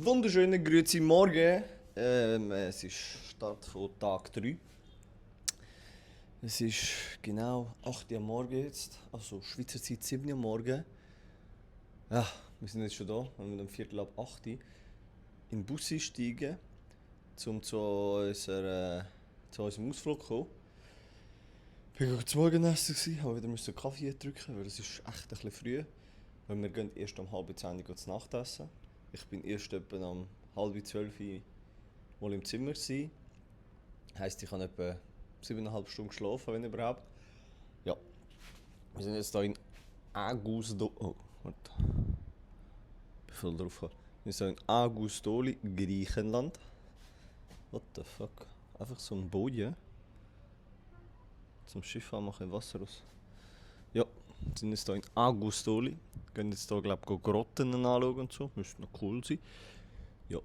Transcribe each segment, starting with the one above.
wunderschönen Grüezi Morgen. Es ist Start von Tag 3. Es ist genau 8 Uhr am Morgen jetzt, also Schweizer Zeit 7 Uhr am Morgen. Ja, wir sind jetzt schon da, wenn wir um Viertel ab 8 Uhr in den Bus einsteigen, um zu unserem Ausflug zu kommen. Ich war zum Morgenessen, aber wieder einen Kaffee drücken, weil es ist echt ein bisschen früh. Weil wir gehen erst um 9:30 zu Nacht essen. Ich bin erst etwa um 11:30 mal im Zimmer sein. Heisst, ich habe etwa 7,5 Stunden geschlafen, wenn überhaupt. Ja. Wir sind jetzt hier in Agustoli. Oh, warte. Ich bin voll drauf gekommen. Wir sind hier in Agustoli, Griechenland. What the fuck? Einfach so ein Boje. Zum Schiff haben wir Wasser raus. Ja, wir sind jetzt hier in Agustoli. Wir gehen jetzt hier, glaube ich, Grotten anschauen und so. Müsste noch cool sein. Ja.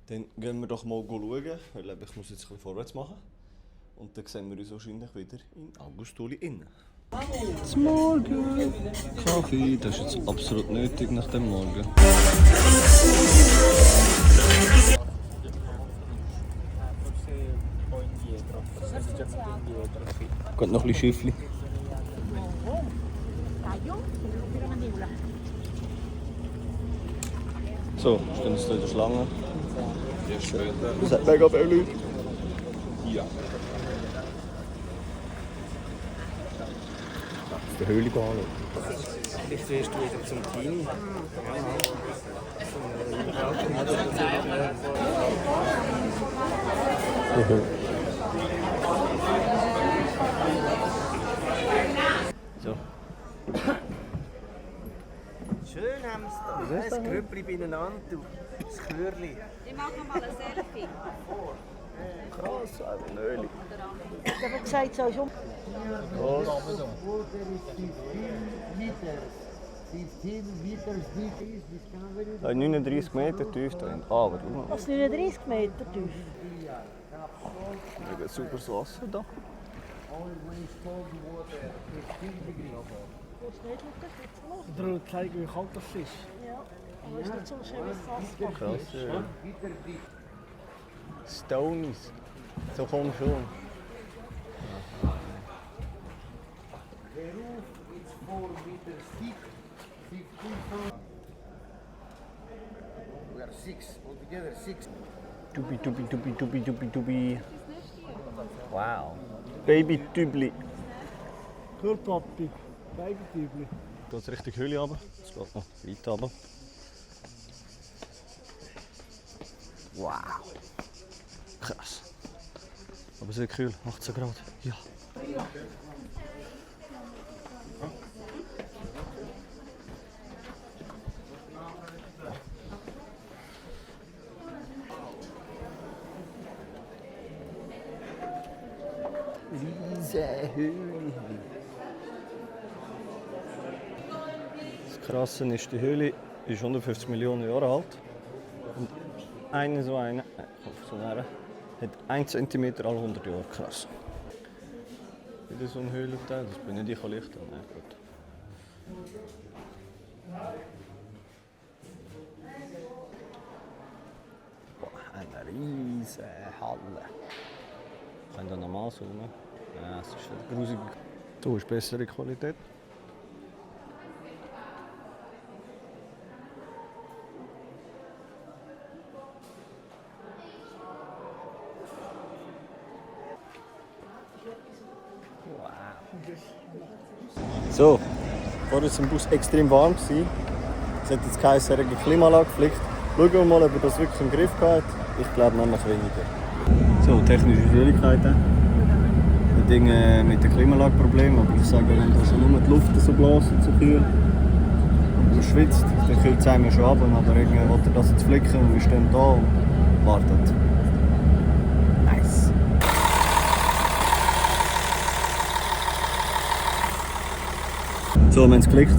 Dann gehen wir doch mal schauen, weil ich muss jetzt ein bisschen vorwärts machen. Und dann sehen wir uns wahrscheinlich wieder in Agustoli innen. Zum Morgen! Kaffee, das ist jetzt absolut nötig nach dem Morgen. Geht noch ein bisschen Schiffli. So, stehen jetzt hier in der Schlange. Es hat mega viele Leute. Ja. Die Höhle anschauen. Vielleicht wirst du wieder zum Team. So. Schön haben sie es da. Das Grüppli beieinander, das Chörli. Ich mache mal ein Selfie. Krass, einfach eine Höhle. Ich habe gesagt, so ist um. Krass. 39 Meter tief drin. Aber schau mal. Was 39 Meter tief? Mega super Wasser da. Der will zeigen, wie kalt das ist. Ja, aber es ist nicht so schön wie das Wasser. Krass, ja. Stonies. So komm schon. We are 6, altogether 6. Dubi. Wow. Baby Tübli. Cool, Papi. Baby-Tübli. Geht Richtung Höhle runter. Es geht noch weiter runter. Wow. Krass. Aber sehr kühl, 18 Grad. Ja. Riesige Höhle. Das Krasse ist, die Höhle ist 150 Millionen Jahre alt. Und so eine hat 1 cm alle 100 Jahre. Krass. Wieder so ein Höhlenteil, das bin nicht ich lichter. Nein, gut. Boah, eine riesige Halle. Kann da normal zoomen? Ja, es ist grusig. So ist bessere Qualität. So, vorher war im Bus extrem warm. Es hat jetzt keine sehr Klimaanlage geflickt. Schauen wir mal, ob er das wirklich im Griff hat. Ich glaube nämlich weniger. So, technische Schwierigkeiten. Mit dem Klimaanlageproblem. Aber ich sage, wenn das nur die Luft so bläst und so kühl und man schwitzt, dann kühlt es einem schon ab. Aber irgendwie will er das jetzt flicken und wir stehen da und warten. Nice. So, wir haben es geklickt.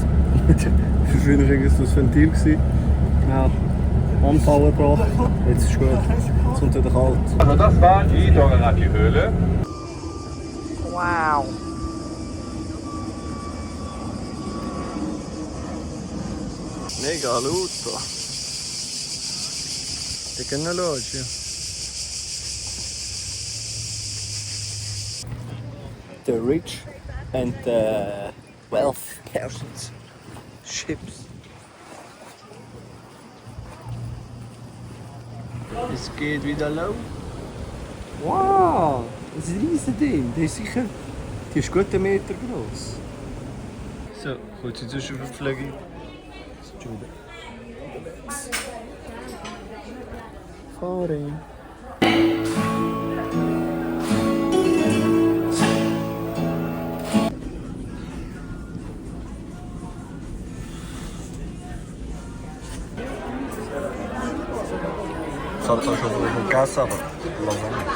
Wahrscheinlich war das Ventil. Ja, Anfall gebracht. Jetzt ist es gut. Jetzt kommt es wieder kalt. Also das war die Dorerati-Höhle. Wow. Mega laut. Tecnologia. The rich and the wealth persons. Ships. Es geht wieder los. Wow, das ist ein Riesending. Das ist sicher. Die ist gut 1 Meter groß. So, kurze Zwischenverpflegung. Schon wieder unterwegs. Fahren. Ich habe zwar schon gegessen, aber lange nicht.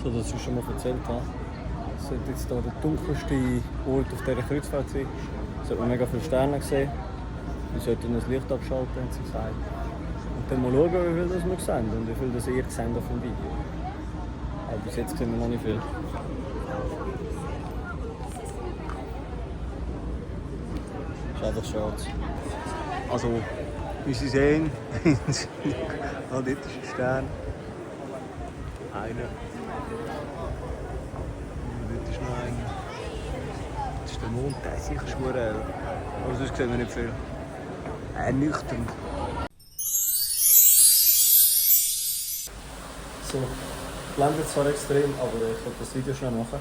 So, das ich schon mal erzählt habe. Es sollte jetzt hier der dunkelste Ort auf dieser Kreuzfahrt sein. Es sollte mega viele Sterne sehen. Wir sollten das Licht abschalten, haben sie gesagt. Und dann mal schauen, wie viel das wir sehen und wie viel das ihr seht auf dem Video. Aber bis jetzt sehen wir noch nicht viel. Ist einfach schade. Also, wie Sie sehen, dort ist ein Stern. Einer. Und dort ist noch einer. Das ist der Mond, der ist sicher schwer hell. Aber sonst sehen wir nicht viel. Ernüchternd. So, blendet zwar extrem, aber ich will das Video schnell machen.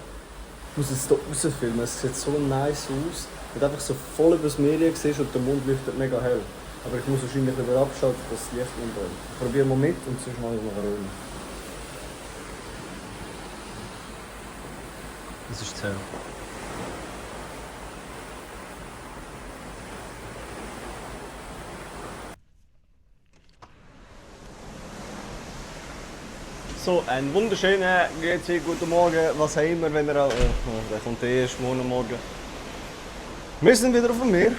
Ich muss es hier rausfilmen, es sieht so nice aus. Wenn du einfach so voll über das Meer siehst und der Mond leuchtet mega hell. Aber ich muss wahrscheinlich wieder abschalten, dass das Licht umbrennt. Probieren wir mit und sonst mache ich noch eine Runde. Das ist zäh. So, einen wunderschönen GC, guten Morgen, was auch immer, wenn ihr auch... der kommt erst morgen. Wir sind wieder auf dem Meer.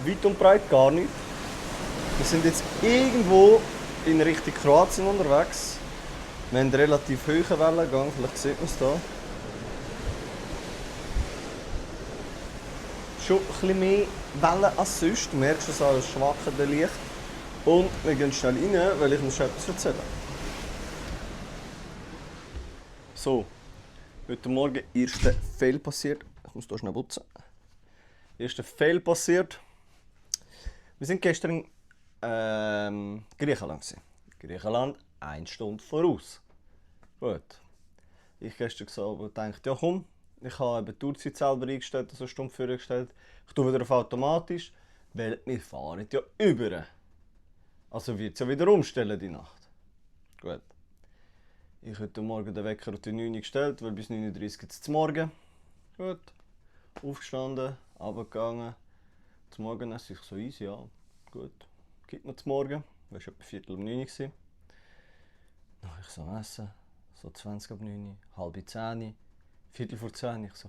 Weit und breit gar nicht. Wir sind jetzt irgendwo in Richtung Kroatien unterwegs. Wir haben einen relativ hohen Wellengang, vielleicht sieht man es hier. Schon ein bisschen mehr Wellen als sonst. Du merkst es an das schwankende Licht. Und wir gehen schnell rein, weil ich muss schon etwas erzählen. So, heute Morgen erster Fail passiert. Ich muss hier schnell putzen. Erster Fail passiert. Wir sind gestern in Griechenland. Griechenland 1 Stunde voraus. Gut. Ich gestern gedacht, ja komm, ich habe die Tourzeit selber eingestellt, also eine Stunde vorgestellt. Ich tue wieder auf automatisch, weil wir fahren ja über. Also wird es ja wieder umstellen die Nacht. Gut. Ich habe heute Morgen den Wecker auf die 9 Uhr gestellt, weil bis 9:30 Uhr geht es zum Morgen. Gut. Aufgestanden, runtergegangen. Zum Morgen esse ich so easy, ja. Gut. Gibt noch zum Morgen. Das war etwa 8:45 Uhr. Dann habe ich so essen. So 20:09, 9:30, 9:45. Ich so,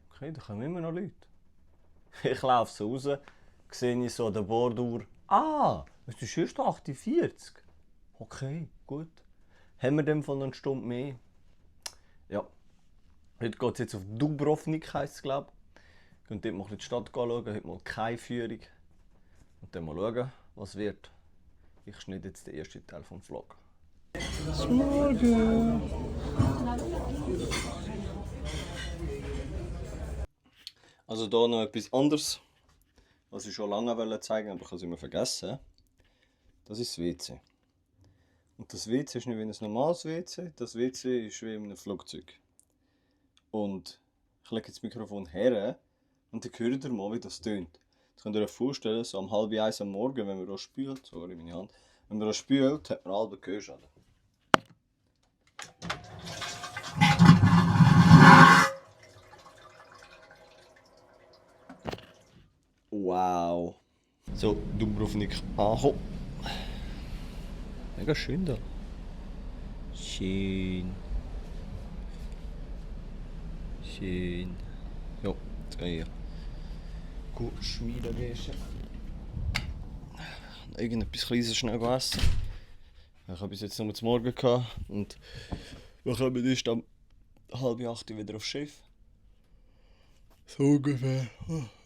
okay, da kommen immer noch Leute. Ich laufe so raus, sehe ich so an der Borduhr. Ah, es ist erst 8:40 Uhr. Okay, gut. Haben wir dann von einer Stunde mehr? Ja. Heute geht es jetzt auf Dubrovnik, heisst es, glaube ich. Könnt dort mal in die Stadt schauen, heute mal keine Führung. Und dann mal schauen, was wird. Ich schneide jetzt den ersten Teil vom Vlog. Guten Morgen! Also hier noch etwas anderes, was ich schon lange zeigen wollte, aber ich habe es immer vergessen. Das ist das WC. Und das WC ist nicht wie ein normales WC, das WC ist wie in einem Flugzeug. Und ich lege jetzt das Mikrofon her und dann hört ihr mal, wie das tönt. Das könnt ihr euch vorstellen, so um 12:30 am Morgen, wenn man da spült, sorry meine Hand, wenn man da spült, hat man alle Gehörschaden. Wow. So, Dubrovnik angekommen. Mega schön da. Schön. Schön. Ja, jetzt gehe ich gut schmieden gehen. Irgendetwas Kleines schnell essen. Ich habe bis jetzt nur zum Morgen gehabt und wir kommen erst um 7:30 wieder aufs Schiff. So ungefähr.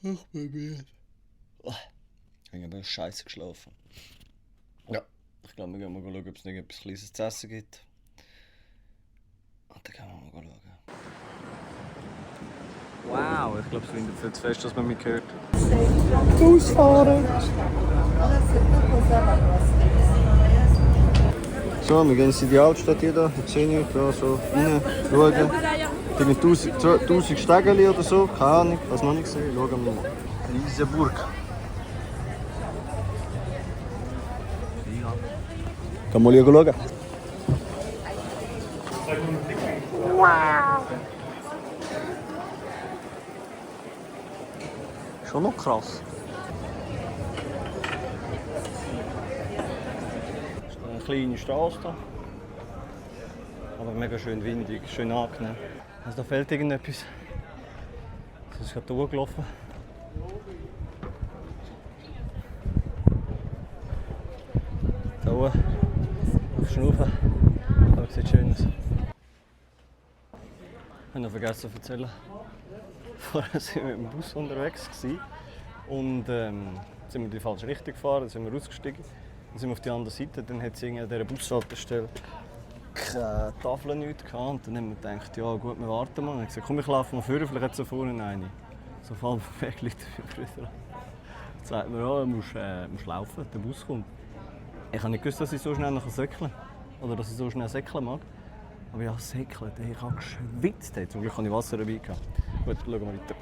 Ich bin müde. Ich habe scheiße geschlafen. Ja, ich glaube, wir gehen mal schauen, ob es noch etwas Kleines zu essen gibt. Und dann gehen wir mal schauen. Wow, ich glaube, es windet viel zu fest, dass man mich hört. Ausfahren! So, wir gehen in die Altstadt hier, da sehe ich, da so rein, schauen. Irgendwie 1000 Stege oder so, keine Ahnung, was noch nicht gesehen. Schauen wir mal. Riesenburg. Kann mal schauen. Wow! Schon noch krass. Das ist eine kleine Straße hier. Aber mega schön windig, schön angenehm. Also da fehlt irgendetwas. Es ist gerade durchgelaufen. Da oben auf Schnaufen. Aber es sieht schön aus. Ich habe noch vergessen zu erzählen. Vorher waren wir mit dem Bus unterwegs und sind wir in die falsche Richtung gefahren, dann sind wir ausgestiegen. Dann sind wir auf die andere Seite, dann hat es an dieser Bushaltestelle keine Tafel, nichts gehabt. Und dann haben wir gedacht, ja gut, wir warten mal. Dann habe ich gesagt, komm, ich laufe mal vorne, vielleicht hat es da vorne eine. So voll weg liegt der Brüder. Dann sagt mir, ja, du musst laufen, der Bus kommt. Ich habe nicht gewusst, dass ich so schnell säckeln kann. Oder dass ich so schnell säckeln mag. Aber ja, säckeln, ich habe geschwitzt. Zum Glück hatte ich Wasser dabei. Gut, schauen wir weiter.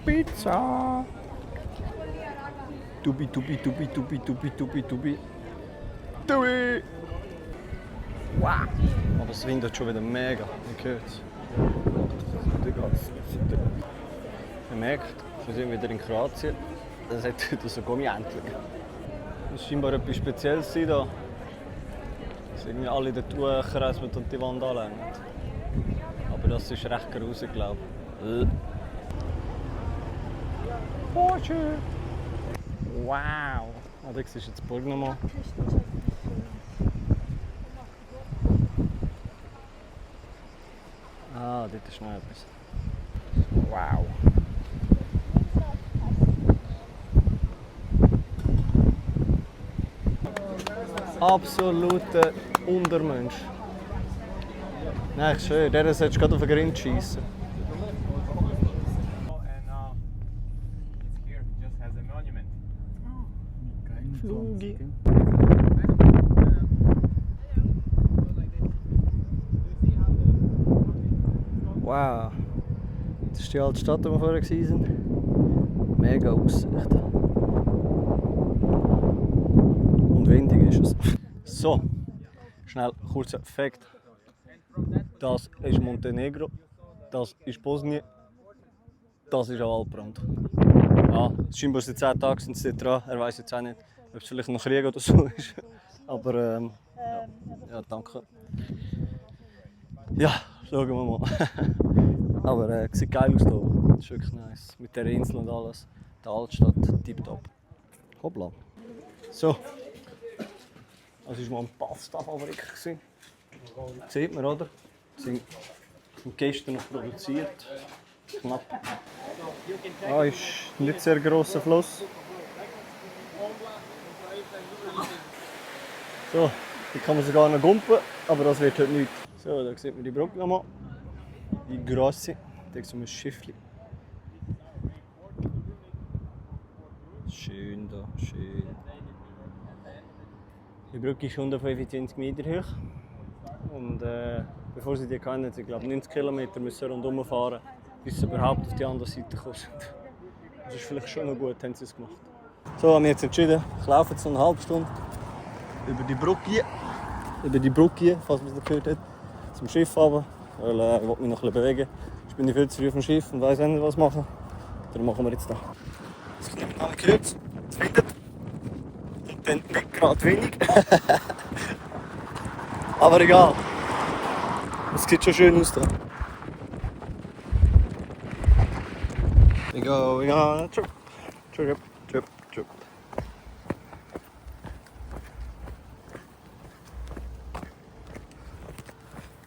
Pizza! Tubi. Wow! Aber es windet schon wieder mega. Man hört es. Die ganze Zeit. Man merkt, wir sind wieder in Kroatien. Es hat wieder so Gummientchen. Es ist scheinbar etwas Spezielles hier. Es sind irgendwie alle dort durchkreisen und die Wand anlängen. Aber das ist recht gruselig, glaube ich. Porsche! Wow! Ah, da siehst du jetzt die Burg nochmal. Ah, dort ist noch etwas. Wow! Absoluter Untermensch. Nein, ich schwöre, der solltest du gerade auf den Grind schiessen. Flugi. Wow. Das ist die alte Stadt, wo wir vorher waren. Mega Aussicht. Und windig ist es. So, schnell kurzer Fakt. Das ist Montenegro, das ist Bosnien, das ist auch Waldbrand. Ja, scheinbar seit 10 Tagen sind sie dran. Er weiß jetzt auch nicht, ob es vielleicht noch Krieg oder so ist. Aber ja, danke. Ja, schauen wir mal. Aber es sieht geil aus hier. Das ist wirklich nice. Mit der Insel und alles. Die Altstadt, tipptopp. Hoppla. So. Das war mal eine Pasta-Fabrik. Sieht man, oder? Die sind gestern noch produziert. Knapp. Ah, ist nicht sehr grosser Fluss. So, hier kann man sogar noch gumpen, aber das wird heute nicht. So, da sieht man die Brücke nochmal. Die grosse. Da ist so ein Schiffchen. Schön da, schön. Die Brücke ist 125 Meter hoch. Und bevor sie die kennen, sie glaube 90 Kilometer müssen rundherum fahren, bis sie überhaupt auf die andere Seite kommen. Das ist vielleicht schon noch gut, haben sie es gemacht. So, haben wir jetzt entschieden, ich laufe jetzt noch eine halbe Stunde über die Brücke hier. Über die Brücke hier, falls man es nicht gehört hat, zum Schiff runter. Weil ich will mich noch ein bisschen bewegen. Ich bin viel zu früh auf dem Schiff und weiss nicht, was machen. Darum machen wir jetzt da. Das habe ich alle gehört. Es windet. Und dann nicht gerade wenig. Aber egal. Es sieht schon schön aus da. We go. Trip.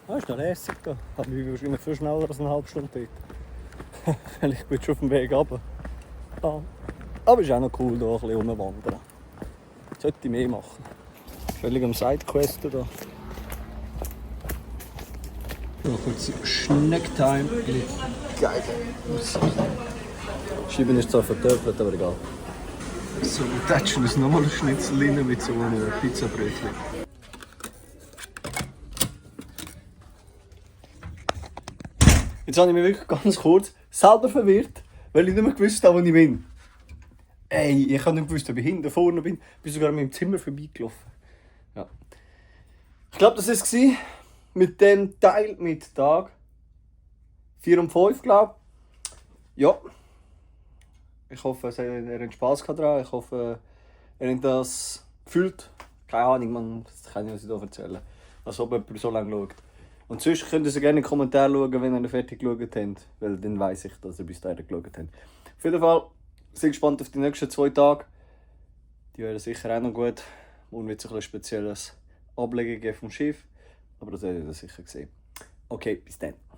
Ah, ist noch lässig da. Aber ich bin wahrscheinlich viel schneller als eine halbe Stunde dort. Weil ich bin schon auf dem Weg runter. Ja. Aber es ist auch noch cool, hier ein bisschen rumwandern. Sollte ich mehr machen. Völlig am Sidequesten hier. Noch kurz Schnecktime. Geil. Scheiben ist zwar vertöpfelt, aber egal. So, tätschen uns nochmal ein Schnitzel rein mit so einem Pizzabrötchen. Jetzt habe ich mich wirklich ganz kurz selber verwirrt, weil ich nicht mehr gewusst habe, wo ich bin. Ey, ich habe nicht gewusst, ob ich hinten, vorne bin. Ich bin sogar an meinem Zimmer vorbeigelaufen. Ja. Ich glaube, das war es mit dem Teil mit Tag 4 und 5, glaube ich. Ja. Ich hoffe, er hat Spass daran. Ich hoffe, er hat das gefühlt. Keine Ahnung, man, das kann ich uns hier erzählen. Als ob jemand so lange schaut. Und sonst könnt ihr gerne in den Kommentaren schauen, wenn ihr fertig geschaut habt. Weil dann weiss ich, dass ihr bis dahin geschaut habt. Auf jeden Fall, sehr gespannt auf die nächsten 2 Tage. Die werden sicher auch noch gut. Morgen wird es ein spezielles Ablegen geben vom Schiff. Aber das werdet ihr sicher sehen. Okay, bis dann.